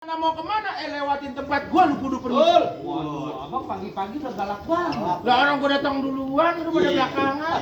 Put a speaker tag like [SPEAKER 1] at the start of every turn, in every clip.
[SPEAKER 1] Mana mau kemana? Lewatin tempat gua lu kudu pergi.
[SPEAKER 2] Waduh, abang pagi-pagi udah galak banget.
[SPEAKER 1] Lah orang gua datang duluan, lu pada belakangan.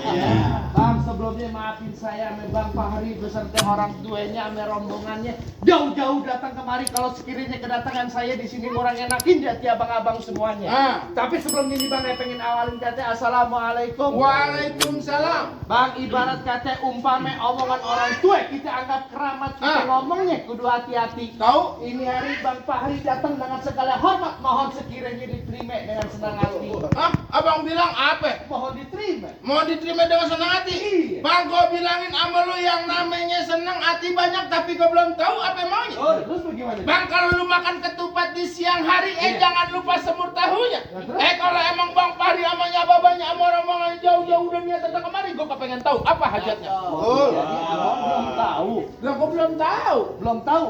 [SPEAKER 2] Bang, sebelumnya maafin saya sama Bang Fahri beserta orang tuanya sama rombongannya jauh-jauh datang kemari. Kalau sekiranya kedatangan saya di sini kurang enakin jadi abang-abang semuanya. Tapi sebelum ini Bang, saya pengen awalin kata Assalamualaikum.
[SPEAKER 1] Waalaikumsalam.
[SPEAKER 2] Bang, ibarat kata umpame omongan orang tua kita anggap keramat, kita ngomongnya kudu hati-hati.
[SPEAKER 1] Tahu?
[SPEAKER 2] Ini hari Bang Fahri datang dengan segala hormat, mohon sekiranya diterima dengan senang hati.
[SPEAKER 1] Abang bilang apa?
[SPEAKER 2] Mohon diterima.
[SPEAKER 1] Mau diterima dengan senang hati?
[SPEAKER 2] Iya.
[SPEAKER 1] Bang, gua bilangin sama lu yang namanya senang hati banyak tapi gua belum tahu apa maunya.
[SPEAKER 2] Terus bagaimana?
[SPEAKER 1] Bang, kalau lu makan ketupat di siang hari, jangan lupa semur tahunya. Kalau emang Bang Fahri amanya babanya sama rombongan jauh-jauh udah niat datang kemari, gua kepengen tahu apa hajatnya.
[SPEAKER 2] Jadi abang belum tahu.
[SPEAKER 1] Lah gua belum tahu.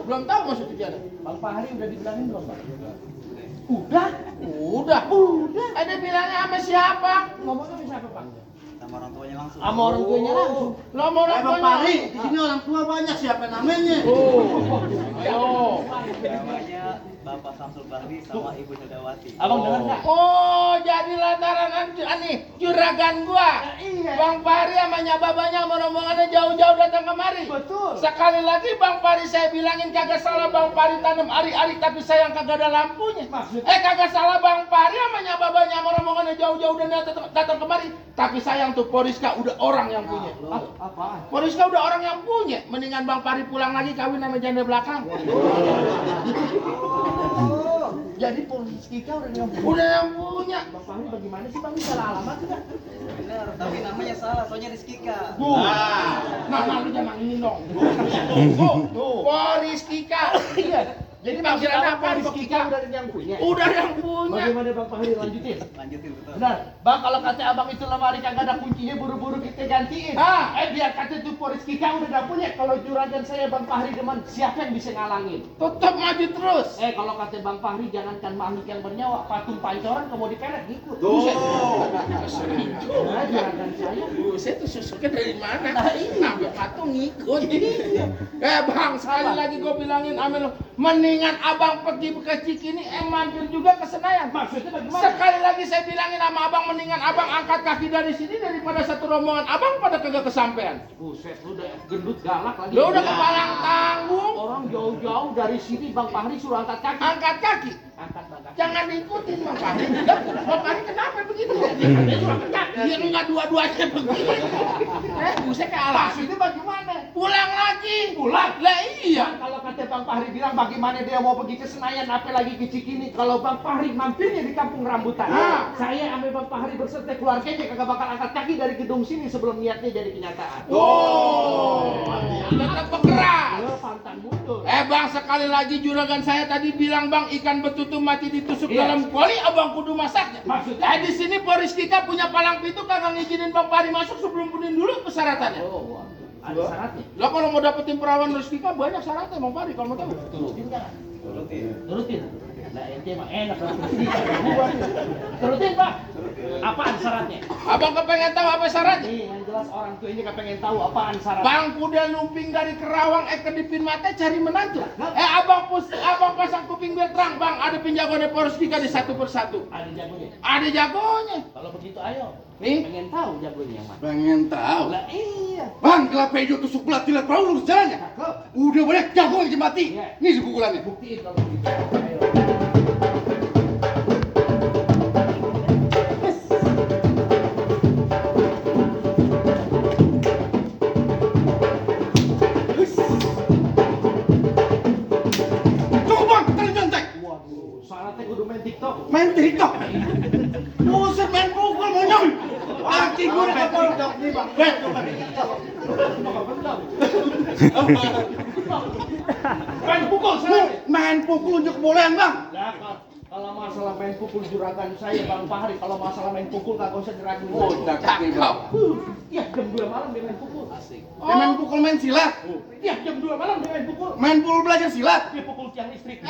[SPEAKER 2] Belum tahu
[SPEAKER 1] Maksudnya ada.
[SPEAKER 2] Bang Fahri udah dibilangin belum, Bang? Udah.
[SPEAKER 1] Udah. Ada bilangnya sama siapa?
[SPEAKER 2] Ngomongnya sama siapa, Bang?
[SPEAKER 3] Sama orang tuanya langsung.
[SPEAKER 2] Sama orang tuanya langsung.
[SPEAKER 1] Lo mau
[SPEAKER 3] Bang
[SPEAKER 1] nonton?
[SPEAKER 3] Fahri, di sini orang tua banyak, siapa namanya? Namanya Bapak Samsul Bahri sama Ibu Nedawati.
[SPEAKER 2] Abang dengar nggak?
[SPEAKER 1] Jadi lantaran juragan gua.
[SPEAKER 2] Iya.
[SPEAKER 1] Bang Fahri sama babanya sama rombongannya jauh-jauh datang kemari.
[SPEAKER 2] Betul.
[SPEAKER 1] Sekali lagi Bang Fahri saya bilangin kagak salah Bang Fahri tanam ari-ari tapi sayang kagak ada lampunya.
[SPEAKER 2] Maksudnya?
[SPEAKER 1] Kagak salah Bang Fahri sama babanya sama rombongannya jauh-jauh dan datang kemari. Tapi sayang tuh Poriska udah orang yang punya.
[SPEAKER 2] Apaan?
[SPEAKER 1] Poriska udah orang yang punya. Mendingan Bang Fahri pulang lagi kawin sama janda belakang.
[SPEAKER 2] Jadi polisi kita udah yang
[SPEAKER 1] Udah yang punya.
[SPEAKER 2] Bang Fahri bagaimana sih, Bang? Ini salah alamat tidak?
[SPEAKER 3] Benar, tapi namanya salah, soalnya Rizkika.
[SPEAKER 1] Nah, lu jangan ini dong. Tuh. Poriska.
[SPEAKER 2] Iya. Jadi
[SPEAKER 1] Panggilan
[SPEAKER 2] maksud
[SPEAKER 1] apa?
[SPEAKER 2] apa? Polisi kita udah yang punya.
[SPEAKER 1] Udah yang punya.
[SPEAKER 2] Bagaimana Bang Fahri lanjutin?
[SPEAKER 3] Lanjutin betul.
[SPEAKER 2] Benar. Bang, kalau kata abang itu lemari kagak ada kuncinya, buru-buru kita gantiin. Biar kata itu Poris Kika udah gak punya. Kalau juragan saya Bang Fahri deman, siapa yang bisa ngalangin?
[SPEAKER 1] Tetap maju terus.
[SPEAKER 2] Kalau kata Bang Fahri jangankan makhluk yang bernyawa, patung pancoran kamu dipelet ngikut.
[SPEAKER 1] Buset.
[SPEAKER 2] Nah, juragan saya.
[SPEAKER 1] Buset tuh susuknya dari mana?
[SPEAKER 2] Nah, iya.
[SPEAKER 1] Sampai patung ngikut. Bang, sekali lagi gue bilangin Amel, mendingan abang pergi ke Cikini, mampir juga ke Senayan.
[SPEAKER 2] Maksudnya bagaimana?
[SPEAKER 1] Sekali lagi saya bilangin sama abang, mendingan abang angkat kaki dari sini daripada satu rombongan abang pada kagak kesampean.
[SPEAKER 2] Buset, lu udah gendut galak lagi.
[SPEAKER 1] Lu udah kepalang tanggung.
[SPEAKER 2] Orang jauh-jauh dari sini Bang Fahri suruh angkat kaki.
[SPEAKER 1] Angkat kaki.
[SPEAKER 2] Angkat Bang kaki.
[SPEAKER 1] Jangan diikutin Bang Fahri. Bang Fahri kenapa begitu? Dia suruh angkat kaki. Dia enggak dua-duanya begitu. Buset kayak alas.
[SPEAKER 2] Maksudnya bagaimana?
[SPEAKER 1] Pulang lagi.
[SPEAKER 2] Pulang?
[SPEAKER 1] Lah iya.
[SPEAKER 2] Kalau kata Bang Fahri bilang bagaimana dia mau pergi ke Senayan, apalagi ke Cikini. Kalau Bang Fahri mampirnya di Kampung Rambutan. Saya sama Bang Fahri berserta keluarganya kagak bakal angkat kaki dari gedung sini sebelum niatnya jadi kenyataan.
[SPEAKER 1] Tetap bergerak.
[SPEAKER 2] Pantang mundur.
[SPEAKER 1] Bang, sekali lagi juragan saya tadi bilang Bang, ikan betutu mati ditusuk dalam kuali, abang kudu masaknya.
[SPEAKER 2] Maksudnya?
[SPEAKER 1] Di sini Poris kita punya palang pintu kagak ngizinin Bang Fahri masuk sebelum punin dulu persyaratannya.
[SPEAKER 2] Ada syaratnya.
[SPEAKER 1] Lah kalau mau dapetin perawan Rizkika banyak syaratnya Bang Fahri kalau mau tahu.
[SPEAKER 2] Turutin jangan.
[SPEAKER 3] Turutin.
[SPEAKER 2] Nah, ente mah enak lah. Turutin, Pak. Apaan syaratnya?
[SPEAKER 1] Abang kepengen tahu apa syaratnya?
[SPEAKER 2] Nih, yang jelas orang tua ini kepengen tahu apaan syaratnya.
[SPEAKER 1] Bang kuda lumping dari Kerawang kedipin mata cari menantu. Abang pasang kuping biar terang Bang, ada penjagoannya Poris Kika di satu persatu.
[SPEAKER 2] Ada jagonya.
[SPEAKER 1] Ada jagonya.
[SPEAKER 2] Kalau begitu ayo.
[SPEAKER 1] Nih.
[SPEAKER 2] Pengen tahu jagonya yang mana?
[SPEAKER 4] Pengen tahu?
[SPEAKER 2] Lah iya.
[SPEAKER 4] Bang, kelapa hijau tusuk belat tidak perahu lurus jalannya. Udah banyak jago yang mati.
[SPEAKER 2] Iya.
[SPEAKER 4] Nih si pukulannya.
[SPEAKER 2] Buktiin kalau begitu. Ayo.
[SPEAKER 4] Tunggu bang, tarik nyontek.
[SPEAKER 2] Waduh, syaratnya kudu main TikTok.
[SPEAKER 4] Main TikTok. Buset main pukul monyong. Kaki gue udah
[SPEAKER 2] Main
[SPEAKER 4] kotor.
[SPEAKER 2] TikTok nih, Bang.
[SPEAKER 4] Bet.
[SPEAKER 2] Main pukul syaratnya.
[SPEAKER 4] Main pukul unjuk kebolehan bang.
[SPEAKER 2] Lah, kalau masalah main pukul juragan saya Bang Fahri, kalau masalah main pukul kagak usah diraguin.
[SPEAKER 4] Cakep nih bang.
[SPEAKER 2] Iya, jam 2 malam dia main pukul. Asik.
[SPEAKER 4] Dia main pukul main silat.
[SPEAKER 2] Iya, jam 2 malam dia main pukul.
[SPEAKER 4] Main pukul belajar silat.
[SPEAKER 2] Dia pukul tiang listrik.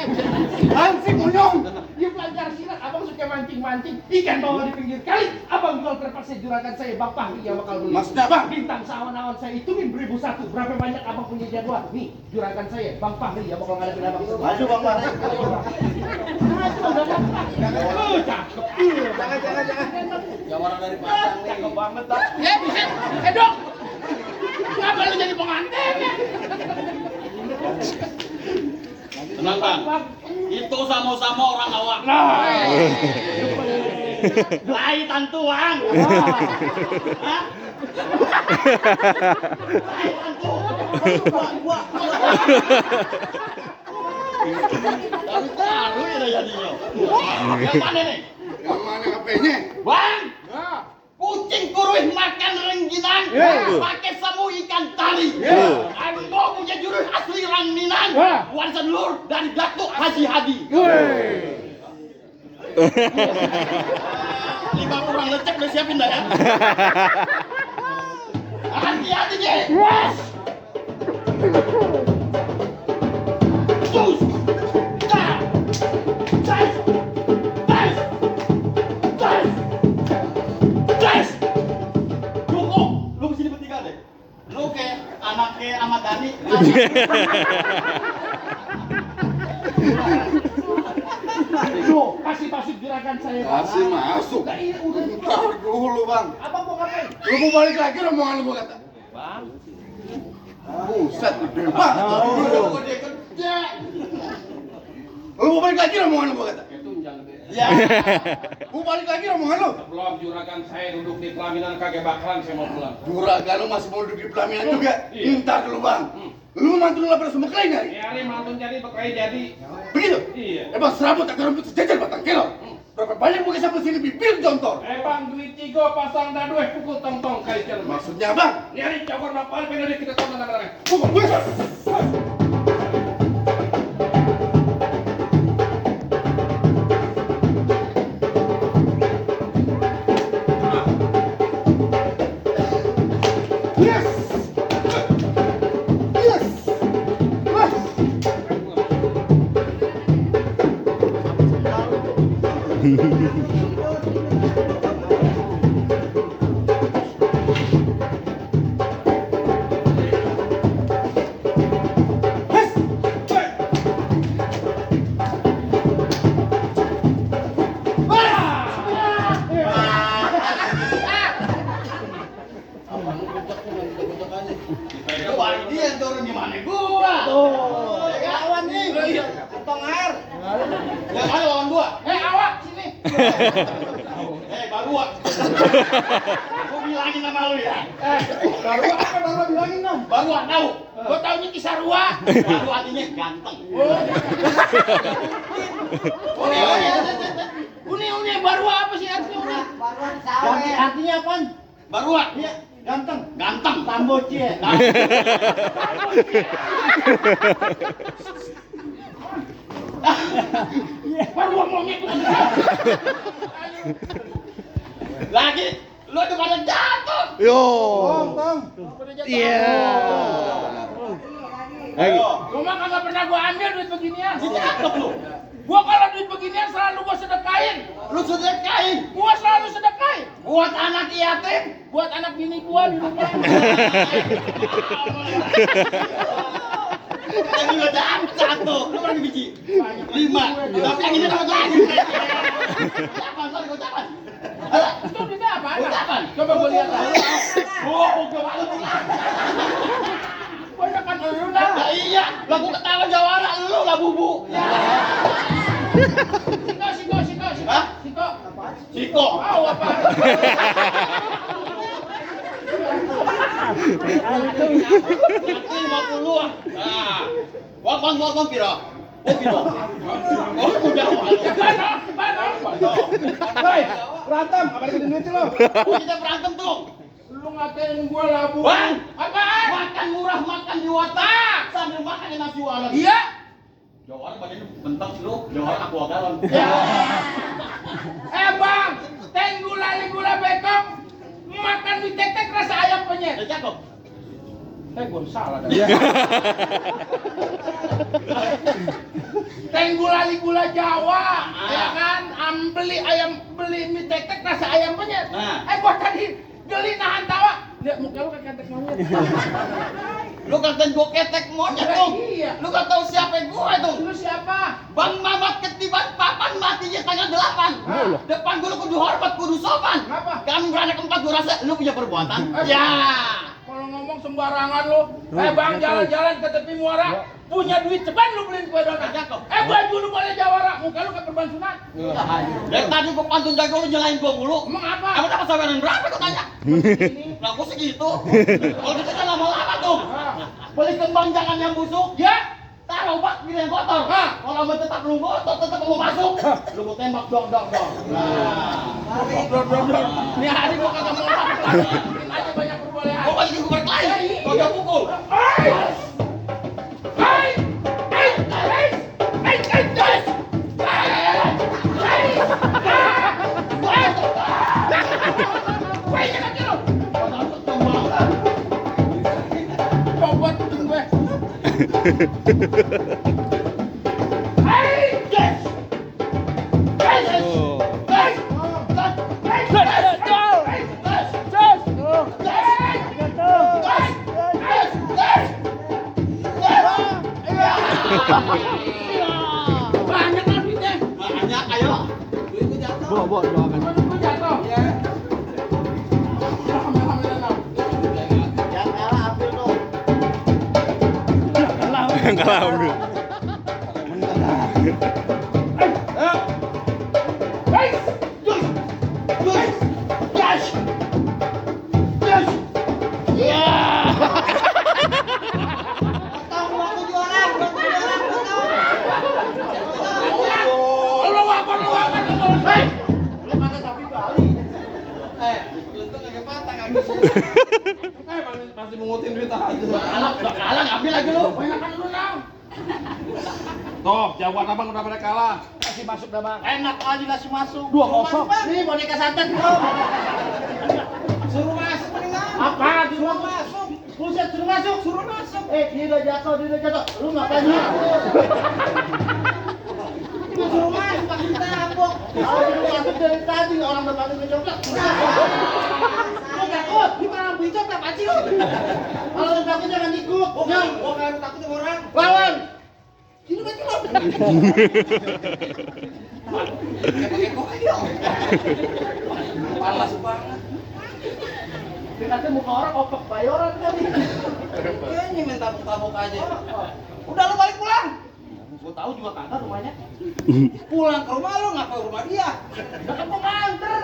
[SPEAKER 4] Langsing monyong.
[SPEAKER 2] Dia belajar silat, abang suka kayak mancing-mancing, ikan bawa di pinggir kali. Abang jual terpaksa juragan saya, Bang Fahri yang bakal beli.
[SPEAKER 4] Maksudnya bang?
[SPEAKER 2] Bintang sawan-awan saya hitungin 1001. Berapa banyak abang punya jagoan? Nih, juragan saya, Bang Fahri yang bakal ngadepin abang semua.
[SPEAKER 4] Maju bang Fahri.
[SPEAKER 2] Cakep.
[SPEAKER 4] Jangan. Yang orang dari Padang nih.
[SPEAKER 2] Cakep banget dah.
[SPEAKER 1] Ya bisa. Dok. Kenapa lu jadi pengantin?
[SPEAKER 5] Tenang bang, itu sama-sama orang awak. Lain tantuan. Hah? Lain tantu. Gua. Dari taruh ya jadinya. Yang mana nih?
[SPEAKER 4] Yang mana HP-nya?
[SPEAKER 5] Bang, kucing kuruih makan rengginang, pakai samu ikan tali. Ando punya jurus asli orang Minang, warisan lur dari Datuk Haji Hadi. 5 orang lecek udah siapin dah ya. Hati-hati je. Tus. Tas. Tas. Tas. Tas. Tas. Cukup, lu kesini bertiga deh. Lu kayak anaknya Ahmad Dhani.
[SPEAKER 2] Loh, kasih masuk juragan saya. Bang.
[SPEAKER 4] Kasih masuk.
[SPEAKER 2] Udah ini udah.
[SPEAKER 4] Ntar dulu bang.
[SPEAKER 2] Abang mau ngapain?
[SPEAKER 4] Lu mau balik lagi rombongan lu gua kata.
[SPEAKER 2] Bang.
[SPEAKER 4] Buset gede bang.
[SPEAKER 5] Gede kerja.
[SPEAKER 4] Lu mau balik lagi rombongan lu gua kata.
[SPEAKER 5] Ya.
[SPEAKER 4] Mau balik lagi rombongan lu.
[SPEAKER 6] Belum juragan saya duduk di pelaminan kakek bakalan saya mau pulang.
[SPEAKER 4] Juragan lu masih mau duduk di pelaminan juga.
[SPEAKER 6] Iya.
[SPEAKER 4] Ntar dulu bang. Lu mantu lu lapar semua kalian nyari.
[SPEAKER 6] Nyari mantun jadi bekai jadi.
[SPEAKER 4] Begitu?
[SPEAKER 6] Iya.
[SPEAKER 4] Bang serabut tak rumput sejajar batang kelor. Berapa banyak bukan sampai sini bibir jontor.
[SPEAKER 6] Bang duit tiga pasang dadu pukul tong-tong kali cermat.
[SPEAKER 4] Maksudnya bang?
[SPEAKER 6] Nyari cokor napal pengen kita tonton tangan-tangan.
[SPEAKER 4] Pukul gue. Yes. Yes. Yes.
[SPEAKER 5] Wah, dia turun gimana gua? Kawan nih. Tong air. Yang mana lawan gua?
[SPEAKER 1] Awak sini.
[SPEAKER 5] Baru gua. Gua bilangin sama lu ya.
[SPEAKER 4] Baru apa baru bilangin dong?
[SPEAKER 5] Baru tahu.
[SPEAKER 1] Gua taunya Kisarua.
[SPEAKER 5] Baru artinya ganteng.
[SPEAKER 1] Uni baru apa sih artinya?
[SPEAKER 2] Artinya apa?
[SPEAKER 5] Baru iya.
[SPEAKER 2] Ganteng.
[SPEAKER 5] Ganteng.
[SPEAKER 2] Tamboci ya.
[SPEAKER 1] Baru ngomongnya itu.
[SPEAKER 5] Lagi lu tuh pada jatuh.
[SPEAKER 4] Tong.
[SPEAKER 5] Ayo.
[SPEAKER 1] Gua mah kagak pernah gua ambil duit beginian.
[SPEAKER 5] Cakep lu.
[SPEAKER 1] Gua kalau duit beginian selalu gua sedekahin.
[SPEAKER 5] Lu sedekahin
[SPEAKER 1] Gua selalu sedekahin.
[SPEAKER 5] buat anak yatim.
[SPEAKER 1] Buat anak bini gua di rumah.
[SPEAKER 5] Tapi lu dapet satu. Lu berapa biji? 5. Tapi yang ini dapat lagi. Jangan, gua jangan.
[SPEAKER 1] Itu duitnya apa?
[SPEAKER 5] Ucapan.
[SPEAKER 1] Coba gua lihat.
[SPEAKER 5] Oh, gua malu bilang.
[SPEAKER 1] Banyak kan lu dah.
[SPEAKER 5] Nah, iya, lah gua ketawa jawara lu lah bubu.
[SPEAKER 1] Siko.
[SPEAKER 5] Hah?
[SPEAKER 1] Siko.
[SPEAKER 5] Ciko.
[SPEAKER 1] Mau apa?
[SPEAKER 5] Nanti 50 ah. Nah. Bang piro? Piro? Oh, udah malu.
[SPEAKER 2] Hei, berantem. Apa ada duit lo?
[SPEAKER 5] Kita berantem tuh.
[SPEAKER 1] Lu ngatain gua labu.
[SPEAKER 5] Bang,
[SPEAKER 1] Apaan?
[SPEAKER 5] makan murah, makan di watak. Sambil makan nasi warak.
[SPEAKER 1] Iya.
[SPEAKER 5] Jawara badannya bentak lu. Jawara aku galon.
[SPEAKER 1] Bang, teng gula betong. Makan mie tetek rasa ayam penyet.
[SPEAKER 5] Udah cakep.
[SPEAKER 1] Gua salah dah. Teng gula Jawa, ya kan? Beli ayam, beli mie tek-tek rasa ayam penyet. Gua tadi geli nahan tawa. Lihat muka lu kayak ketek monyet.
[SPEAKER 5] Lu katain gua ketek monyet tuh.
[SPEAKER 1] Iya.
[SPEAKER 5] Lu gak tahu siapa gua itu.
[SPEAKER 1] Lu siapa?
[SPEAKER 5] Bang Mamat ketiban papan matinya tanggal 8. Depan gua lu kudu hormat, kudu sopan.
[SPEAKER 1] Kenapa?
[SPEAKER 5] Kamu beranak 4 gua rasa lu punya perbuatan. Ya.
[SPEAKER 1] Kalau ngomong sembarangan lu. Bang jalan-jalan ke tepi muara, punya duit ceban lu beliin kue donat. Baju lu boleh jawara, muka lu kayak perban sunat.
[SPEAKER 5] Dari tadi gua pantun jago lu nyalain gua mulu.
[SPEAKER 1] Emang apa?
[SPEAKER 5] Kamu dapat saweran berapa gua tanya? Lah gua segitu. Kalau gitu kan lama-lama tuh. Beli kembang jangan yang busuk.
[SPEAKER 1] Ya,
[SPEAKER 5] Taruh bak pilih yang kotor. Kalau mau tetap lu kotor, tetap mau masuk. Lu gua tembak dong.
[SPEAKER 1] nih hari gua kagak mau apa. Aja banyak perbolehan.
[SPEAKER 5] Gua balikin gua berkelahi. Gua gak pukul.
[SPEAKER 1] Banyak kan duitnya.
[SPEAKER 5] Banyak, ayo.
[SPEAKER 1] Gua jatuh. Ya. Alhamdulillah.
[SPEAKER 5] Yang kalah ambil dong.
[SPEAKER 7] Kalah ambil.
[SPEAKER 6] Masih mengutin duit aja.
[SPEAKER 5] Kalah, ambil lagi lu.
[SPEAKER 1] Banyakan lu nang.
[SPEAKER 6] Toh, jawaban abang udah pada kalah.
[SPEAKER 1] Kasih masuk dah bang.
[SPEAKER 5] Enak aja kasih masuk.
[SPEAKER 1] 2-0.
[SPEAKER 5] Nih boneka santet bro.
[SPEAKER 4] Suruh masuk mendingan.
[SPEAKER 1] Apa?
[SPEAKER 4] Suruh masuk.
[SPEAKER 5] Buset, suruh masuk.
[SPEAKER 4] Suruh masuk.
[SPEAKER 5] Dia udah jatuh. Lu ngapain lu?
[SPEAKER 4] Suruh masuk pasti kita tabok.
[SPEAKER 5] Lu masuk dari tadi orang depan ngejongkak.
[SPEAKER 4] Lu takut? Gimana bijak apa sih lu?
[SPEAKER 5] Kalau lu takut jangan ikut.
[SPEAKER 4] Gua kan takut sama orang.
[SPEAKER 5] Lawan.
[SPEAKER 4] Sini mati lu. Pakai koyong. Panas banget.
[SPEAKER 5] Nanti muka orang opek bayoran kali.
[SPEAKER 4] Kayaknya main tabok-tabok aja. Udah lu balik pulang.
[SPEAKER 5] Gua tahu juga kagak rumahnya.
[SPEAKER 4] Pulang ke rumah lu nggak ke rumah dia.
[SPEAKER 5] Kan gua nganter.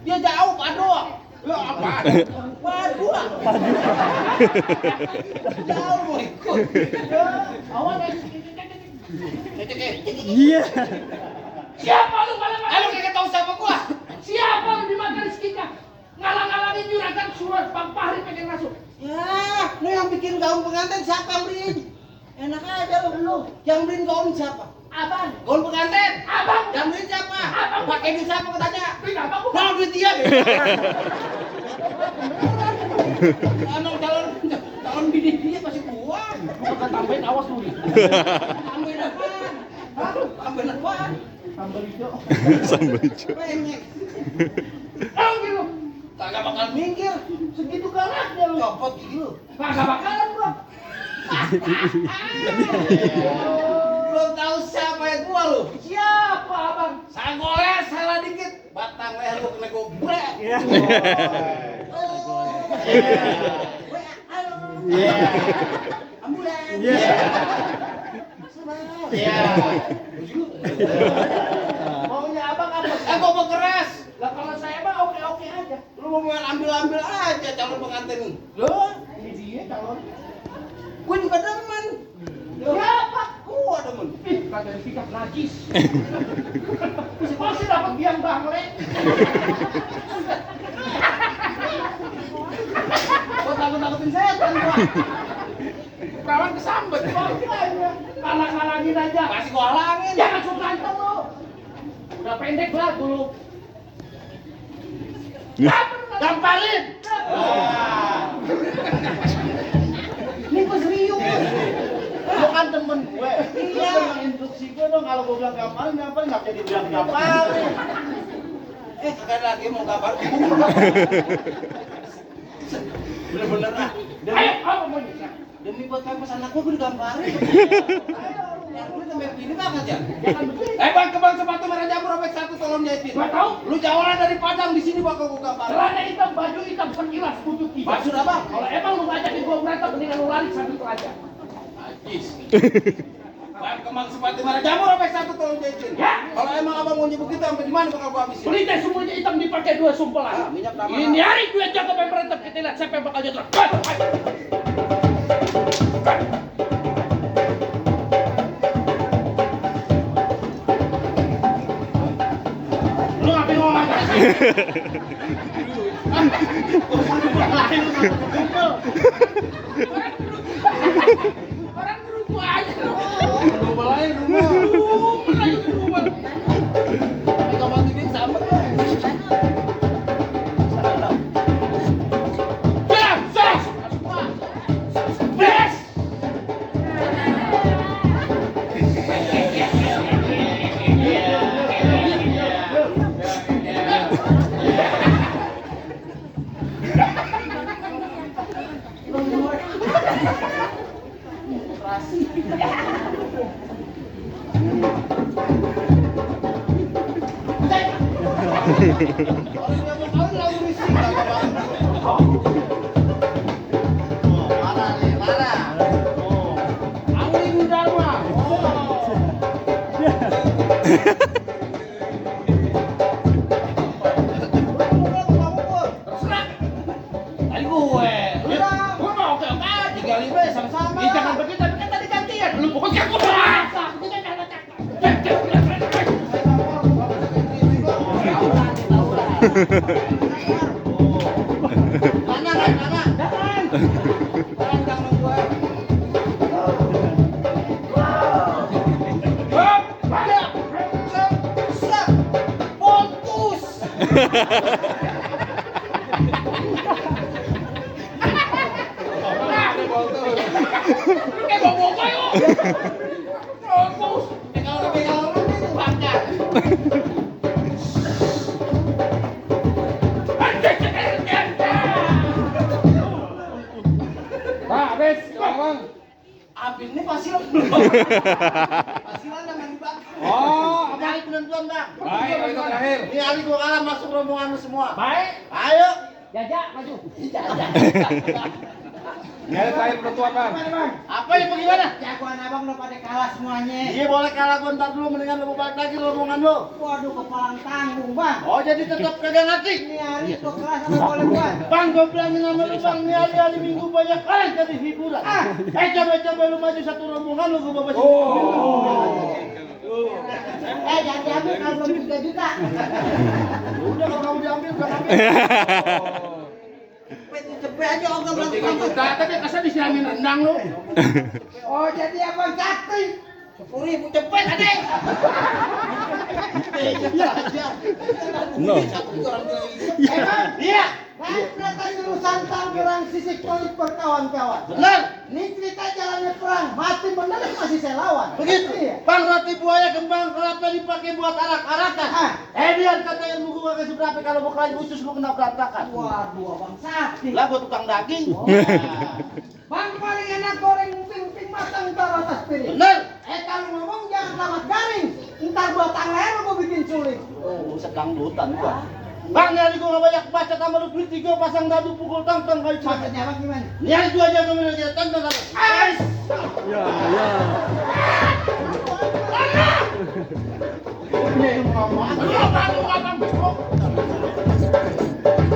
[SPEAKER 4] Dia jauh Pado.
[SPEAKER 1] Lu apa?
[SPEAKER 4] Padu lah. Jauh mau ikut.
[SPEAKER 5] Awan
[SPEAKER 7] Iya.
[SPEAKER 1] Siapa lu malah
[SPEAKER 4] Eh lu kagak tahu siapa gua?
[SPEAKER 1] Siapa lu dimakan rezekinya? Ngalang-ngalangin juragan surat Bang Fahri pengen masuk.
[SPEAKER 4] Ya, lu yang bikin gaun pengantin siapa yang beliin? Enak aja lu. Yang beliin gaun siapa?
[SPEAKER 1] Abang.
[SPEAKER 4] Gaun pengantin.
[SPEAKER 1] Abang.
[SPEAKER 4] Yang beliin siapa?
[SPEAKER 1] Abang.
[SPEAKER 4] Pakai duit siapa katanya?
[SPEAKER 1] Duit apa gua?
[SPEAKER 4] Mau duit dia. Emang calon bini dia pasti gua.
[SPEAKER 5] Bukan tambahin awas lu.
[SPEAKER 4] Tambahin apaan? Hah? Tambahin apaan?
[SPEAKER 5] Tambah hijau.
[SPEAKER 7] Sambal hijau.
[SPEAKER 4] Penyek.
[SPEAKER 1] Ambil lu.
[SPEAKER 4] Kagak bakal minggir.
[SPEAKER 5] Segitu galaknya lu.
[SPEAKER 4] Copot gigi lu.
[SPEAKER 1] Kagak bakalan gua.
[SPEAKER 4] Belum tahu siapa yang gua lu.
[SPEAKER 1] Siapa abang?
[SPEAKER 4] Sanggolnya salah dikit. Batang leher lu kena gobrek. Ambulans.
[SPEAKER 5] Maunya abang apa?
[SPEAKER 4] Gua mau keras.
[SPEAKER 1] Lah kalau saya mah oke-oke aja.
[SPEAKER 4] Lu mau main ambil-ambil aja calon pengantin lu.
[SPEAKER 1] Loh, ini dia calon.
[SPEAKER 4] Gua juga demen.
[SPEAKER 1] Siapa?
[SPEAKER 4] Gua demen.
[SPEAKER 1] Ih, kagak dipikir najis. Pasti dapat biang bangle.
[SPEAKER 4] Gua takut-takutin setan gua.
[SPEAKER 1] Perawan kesambet. Kalang-kalangin aja.
[SPEAKER 4] Masih gua halangin.
[SPEAKER 1] Jangan suka ganteng lu. Udah pendek lah dulu. Gamparin.
[SPEAKER 4] Ini gua serius.
[SPEAKER 5] Lu kan temen gue. Iya. Instruksi gue dong kalau gue bilang gamparin nggak jadi bilang gamparin. Sekali lagi mau gambar. Bener-bener ah.
[SPEAKER 1] Ayo, apa mau nyisah?
[SPEAKER 5] Demi buat kampus anak gue digambarin. Ayo, lu sampai ini banget ya.
[SPEAKER 1] Bang, kebang sepatu merah jamur robek satu tolong jahitin. Gak tahu.
[SPEAKER 5] Lu jauhan dari Padang di sini bakal gue gambarin.
[SPEAKER 1] Celana hitam, baju hitam, sekilas pucuk hitam.
[SPEAKER 5] Maksud apa?
[SPEAKER 1] Kalau emang lu ngajakin gua berantem, mendingan lu lari sambil itu aja. Najis. Bang, kembang sepatu merah jamur robek satu tolong jahitin. Ya.
[SPEAKER 5] Kalau emang abang mau nyebut kita sampai di mana bakal gue habisin?
[SPEAKER 1] Berita semuanya hitam dipakai 2 sumpelan.
[SPEAKER 5] Ah, minyak tambah.
[SPEAKER 1] Ini hari duit jago main berantem, kita lihat siapa yang bakal jatuh. Lu ngapain ngomong apa sih? Orang berubah aja lu.
[SPEAKER 5] Rumah lain rumah. Tapi kalau bantu dia sama.
[SPEAKER 1] Bes! Angin Dharma. Terserah. Tadi gue. Gue mau oke aja.
[SPEAKER 5] 35 sama-sama.
[SPEAKER 1] Ih, jangan begitu, tapi kan tadi gantian. Lu pokoknya gue merasa. Kita jangan
[SPEAKER 5] Mana? Jangan gue. Fokus.
[SPEAKER 1] Lu kayak bawa-bawa yuk. Fokus.
[SPEAKER 5] Pegang lu itu bakar.
[SPEAKER 1] Habis, Bang.
[SPEAKER 5] Abis ini pasilan. Pasilan dengan di belakang.
[SPEAKER 1] Oh,
[SPEAKER 5] Ini hari penentuan, Bang.
[SPEAKER 6] Baik, kalau itu terakhir.
[SPEAKER 5] Ini hari gua kalah masuk rombongan lu semua.
[SPEAKER 1] baik.
[SPEAKER 5] Ayo.
[SPEAKER 1] Jajak, maju.
[SPEAKER 6] Ini hari terakhir penentuan, Bang.
[SPEAKER 5] Apa ini bagaimana?
[SPEAKER 4] Jagoan abang udah pada kalah semuanya.
[SPEAKER 5] Iya boleh kalah gua ntar dulu mendingan lu balik lagi rombongan lu.
[SPEAKER 4] Waduh kepalang tanggung bang.
[SPEAKER 5] Oh jadi tetap kagak ngerti.
[SPEAKER 4] Ini hari gua kelas sama boleh buat.
[SPEAKER 5] Bang, gua bilangin sama lu Bang, ini hari minggu banyak kali jadi hiburan. Coba lu maju satu rombongan lu gua bawa sini.
[SPEAKER 4] Jangan diambil kalau belum 3 juta.
[SPEAKER 5] Udah kalau kamu diambil, gua ambil.
[SPEAKER 4] Cepet aja ogah
[SPEAKER 1] Belum
[SPEAKER 4] belum
[SPEAKER 1] 3 juta, tapi kasar disiramin rendang lu.
[SPEAKER 4] Oh jadi abang sakti. 10.000 cepet adek.
[SPEAKER 7] No.
[SPEAKER 4] Bang,
[SPEAKER 5] Iya.
[SPEAKER 4] ceritanya Nusantara perang sisik kulit berkawan-kawan.
[SPEAKER 5] Benar.
[SPEAKER 4] Ini cerita jalannya perang, mati benar masih saya lawan.
[SPEAKER 5] Begitu.
[SPEAKER 4] Iya.
[SPEAKER 5] Bang, roti buaya kembang kelapa dipakai buat arak-arakan. Biar kata ilmu gua kasih berapa kalau mau kelain usus lu kena berantakan.
[SPEAKER 4] Waduh abang sakti.
[SPEAKER 5] Lah gua tukang daging.
[SPEAKER 4] Bang paling enak goreng ping-ping matang taruh atas piring.
[SPEAKER 5] Bener.
[SPEAKER 4] Kalau ngomong jangan lewat garing. Ntar gua tangan gua bikin sulit.
[SPEAKER 5] Oh, sedang dutan gua. Bang, nyari gua nggak banyak baca tambah lu beli 3 pasang dadu pukul tang-tang kayak cuma.
[SPEAKER 4] Maksudnya abang gimana?
[SPEAKER 5] Nyari 2 aja kamu lagi tang-tang. Ais.
[SPEAKER 7] Ya, ya.
[SPEAKER 5] Ini ngomong.
[SPEAKER 1] Lu ngapa besok?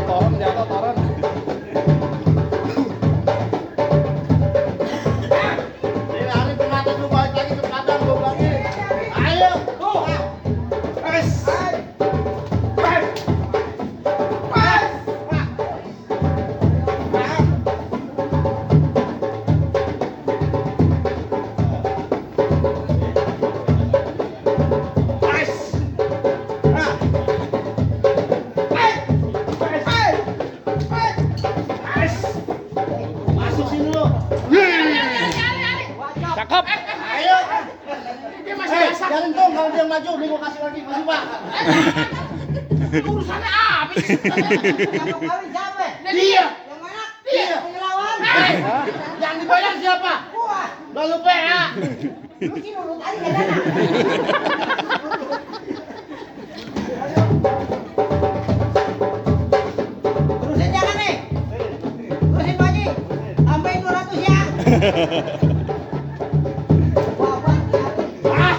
[SPEAKER 6] Toren jatuh, toren.
[SPEAKER 5] Ini hari pengantin lu balik lagi ke Padang gua bilangin. Ayo, tuh. Ais.
[SPEAKER 2] maju, nih gua kasih lagi, maju Pak.
[SPEAKER 1] Urusannya habis.
[SPEAKER 4] Yang kawin siapa?
[SPEAKER 1] Dia.
[SPEAKER 4] Yang mana?
[SPEAKER 1] Dia.
[SPEAKER 4] Punya lawan.
[SPEAKER 1] Yang dibayar siapa?
[SPEAKER 4] Gua.
[SPEAKER 1] Lalu PA.
[SPEAKER 4] Lu sih nurut aja kan? Terusin jangan nih. Terusin Pak Haji. Tambahin 200 ya. Wah, Pak.
[SPEAKER 1] Ah,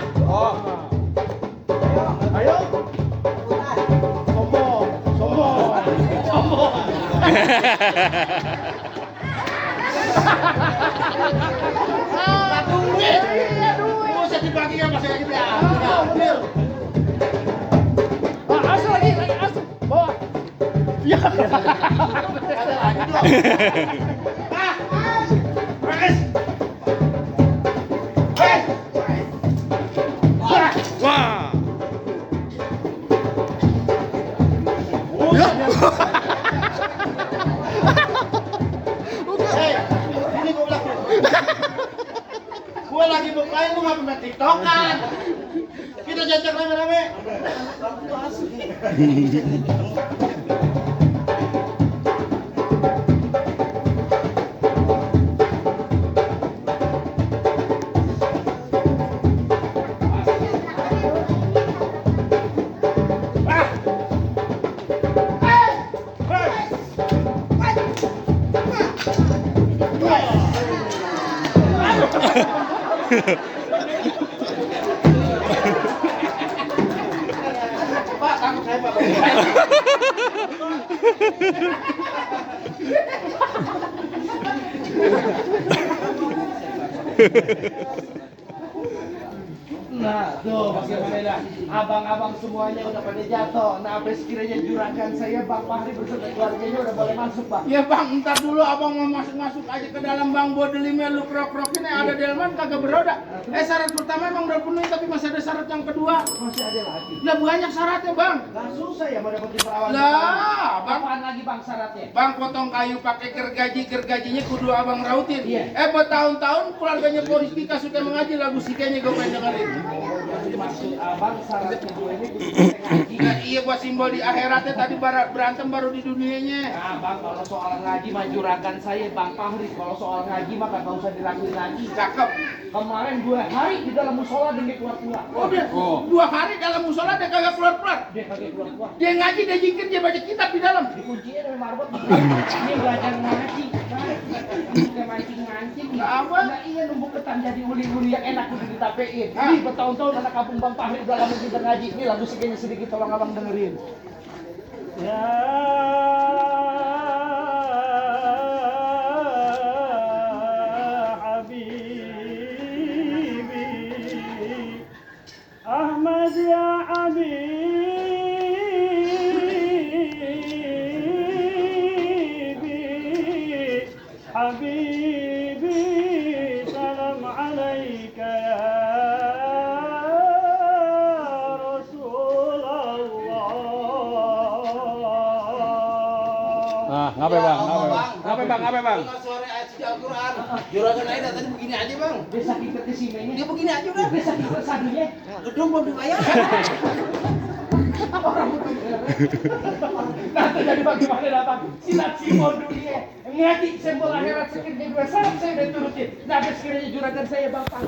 [SPEAKER 2] Ayo,
[SPEAKER 4] Putar.
[SPEAKER 2] sombong, sombong, sombong.
[SPEAKER 1] duit. Buset dibagi sama saya gitu ya. Ambil.
[SPEAKER 2] Asal lagi, asal. Bawa. Ya.
[SPEAKER 1] Ada lagi dong. Ah. Wes. Wes.
[SPEAKER 7] Wah.
[SPEAKER 1] Hei, ini gua bilang. Gua lagi bukain lu ngapa main TikTokan? Kita jajak rame-rame. Pak, tangkap saya Pak.
[SPEAKER 2] Nah, tuh bagaimana dah. Abang-abang semuanya udah pada jatuh. Nah, sampai sekiranya juragan saya Bang Fahri beserta keluarganya udah boleh masuk, Bang.
[SPEAKER 1] Ya Bang, ntar dulu abang mau masuk-masuk aja ke dalam Bang Bodelimnya lu krok-krokin ada delman kagak beroda. Syarat pertama emang udah penuh tapi masih ada syarat yang kedua.
[SPEAKER 2] Masih ada lagi.
[SPEAKER 1] Lah banyak syaratnya Bang.
[SPEAKER 2] Gak susah ya mau dapetin perawatan.
[SPEAKER 1] Lah, Bang.
[SPEAKER 2] Apaan lagi Bang syaratnya?
[SPEAKER 1] Bang potong kayu pakai gergajinya kudu abang rautin.
[SPEAKER 2] Iya.
[SPEAKER 1] Bertahun-tahun keluarganya Poristika suka mengaji lagu sikanya gue pengen dengerin.
[SPEAKER 2] Jadi maksud abang syaratnya gue ini kudu ngaji.
[SPEAKER 1] Nah, iya buat simbol di akhiratnya tadi berantem baru di dunianya.
[SPEAKER 2] Nah, Bang, kalau soal ngaji mah juragan saya Bang Fahri. Kalau soal ngaji mah kagak usah diraguin lagi.
[SPEAKER 1] Cakep.
[SPEAKER 2] Kemarin 2 hari di dalam musola dia keluar-keluar.
[SPEAKER 1] Oh dia 2 hari dalam musola dia kagak keluar-keluar.
[SPEAKER 2] Dia kagak keluar-keluar.
[SPEAKER 1] Dia ngaji, dia zikir, dia baca kitab di dalam.
[SPEAKER 2] Dikunciin sama marbot. Dia belajar ngaji. Dia mancing-mancing.
[SPEAKER 1] Apa?
[SPEAKER 2] Nah, iya numbuk ketan jadi uli-uli yang enak udah ditapein.
[SPEAKER 1] Hah?
[SPEAKER 2] Nih bertahun-tahun anak kampung Bang Fahri udah lama kita ngaji. Ini lagu sikenya sedikit tolong abang dengerin. Ya Habibi Ahmad ya Habibi Habibi salam alaika ya
[SPEAKER 7] Ngapain bang? Ngapain bang? Ngapain bang?
[SPEAKER 1] Suara ayat suci Al-Quran. Juragan Aida tadi begini aja bang.
[SPEAKER 2] Dia sakit ketisime ini.
[SPEAKER 4] Dia begini aja udah.
[SPEAKER 2] Dia sakit kesadunya.
[SPEAKER 4] Gedung belum dibayar.
[SPEAKER 2] Orang butuh. Nanti jadi bagaimana datang silat simon dunia. Ngaji simbol akhirat sekiranya 2 saat saya udah turutin. Nah, sekiranya juragan saya Bang Fahri.